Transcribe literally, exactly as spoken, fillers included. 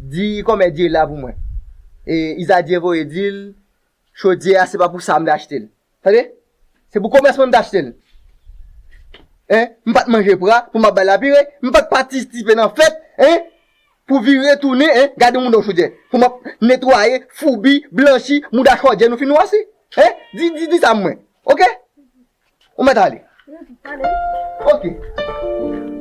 Di kòmè di la pou mwen. E Izadye voye di l, chodyè a se pa pou sa m t achte l. Tande? Se pou komès mwen m t achte l. Hein? M pa t manje pra pou m ap bay lapire, m pa t patisipe nan fèt, hein? Pou vire tounen, hein? Gade mouda w chodyè. Pou m ap netwaye, foubi, blanchi, mouda chodyè nou fin wasi. Hein? Di, di, di sa mwen. Oke? Ou mèt ale. Oke.